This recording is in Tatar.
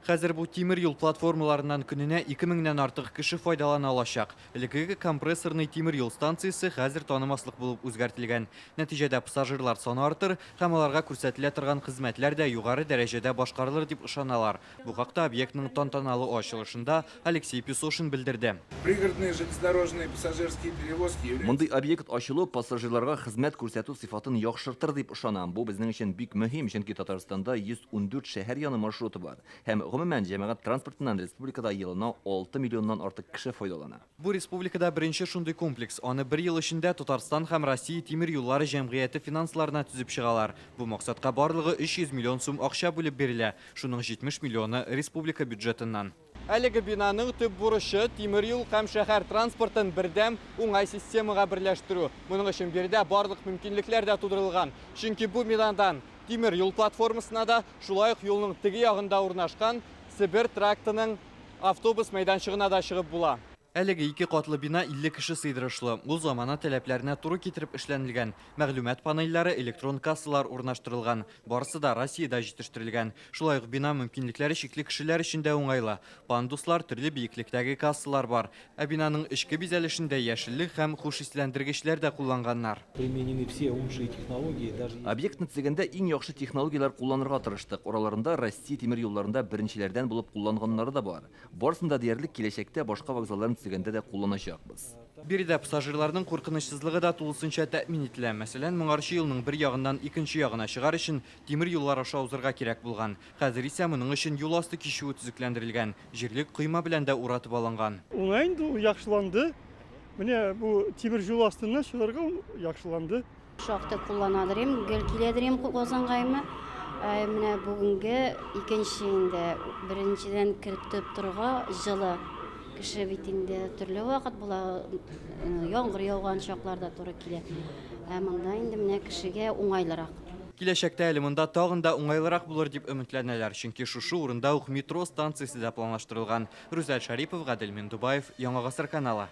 Хәзер бу тимер юл платформаларыннан көненә 2 меңнән артык кеше файдалана алачак. Элеккеге Компрессорный тимер юл станциясе хәзер танымаслык булып үзгәртелгән. Нәтиҗәдә пассажирлар саны артыр һәм аларга күрсәтелә торган хезмәтләр дә югары дәрәҗәдә башкарылыр дип ышаналар. Бу хакта объектның тантаналы ачылышында Алексей Песошин белдерде. Пригородные железнодорожные пассажирские перевозки являются. Мондый объект ачылу пассажирларга хезмәт күрсәтү сыйфатын яхшыртыр дип ышанам. Бу безнең өчен бик мөһим, чөнки Татарстанда 114 шәһәр яны маршруты бар. Һәм, гомумән, җәмәгать транспортыннан республикада елына 6 миллионнан артык кеше файдалана. Бу республикада беренче шундый комплекс. Аны бер ел эчендә Татарстан һәм Россия тимер юллары җәмгыяте финансларына төзеп чыгалар. Бу максатка барлыгы 300 миллион сум акча бүлеп бирелә, шуның 70 миллионы, республика бюджетыннан. Әлеге бинаның төп бурычы, тимер юл һәм шәһәр транспортын бердәм, уңай системага берләштерү. Моның өчен биредә барлык мөмкинлекләр дә тудырылган. Чөнки бу бинадан тимер юл платформасына да, шулай ук юлның теге ягында урнашкан Себер трактының автобус мәйданчыгына да чыгып була. Әлеге ике катлы бина 50 кеше сыйдырышлы. Ул замана таләпләренә туры китереп эшләнелгән. Мәгълүмат панельләре, электрон кассалар урнаштырылган. Барысы да Россиядә җитештерелгән. Шулай ук бина мөмкинлекләре чикле кешеләр өчен дә уңайлы. Пандуслар, төрле биеклектәге кассалар бар. Ә бинаның эчке бизәлешендә яшеллек һәм хушисләндергечләр дә кулланганнар. Применены все лучшие технологии, даже. Объектны төзегәндә иң яхшы технологияләр кулланырга тырыштык. Араларында Россия тимер юлларында беренчеләрдән булып кулланганнары да бар. Барысын да диярлек киләчәктә башка вокзалларны төзегәндә дә кулланачакбыз. Биредә пассажирларның куркынычсызлыгы да тулысынча тәэмин ителә. Мәсәлән, моңарчы юлның бер ягыннан икенче ягына чыгар өчен тимер юллар аша узырга кирәк булган. Хәзер исә моның өчен юл асты кичүе төзекләндерелгән, җирлек койма белән дә уратып алынган. Уңай инде ул, яхшыланды. Менә бу тимер юл астыннан чыгарга ул яхшыланды. Шактый кулланадыр идем, гел киләдер идем Казанга әмма менә бүгенге икенче инде. Беренчедән кертеп торырга җылы. Кеше бит инде төрле вакыт була, яңгыр яуган чаклар да туры килә. Ә монда инде менә кешегә уңайлырак. Киләчәктә әле монда тагын да уңайлырак булыр дип өметләнәләр, чөнки шушы урында ук метро станциясе дә планлаштырылган. Рүзәл Шәрипов, Гадел Миндубаев, Яңа Гасыр каналы.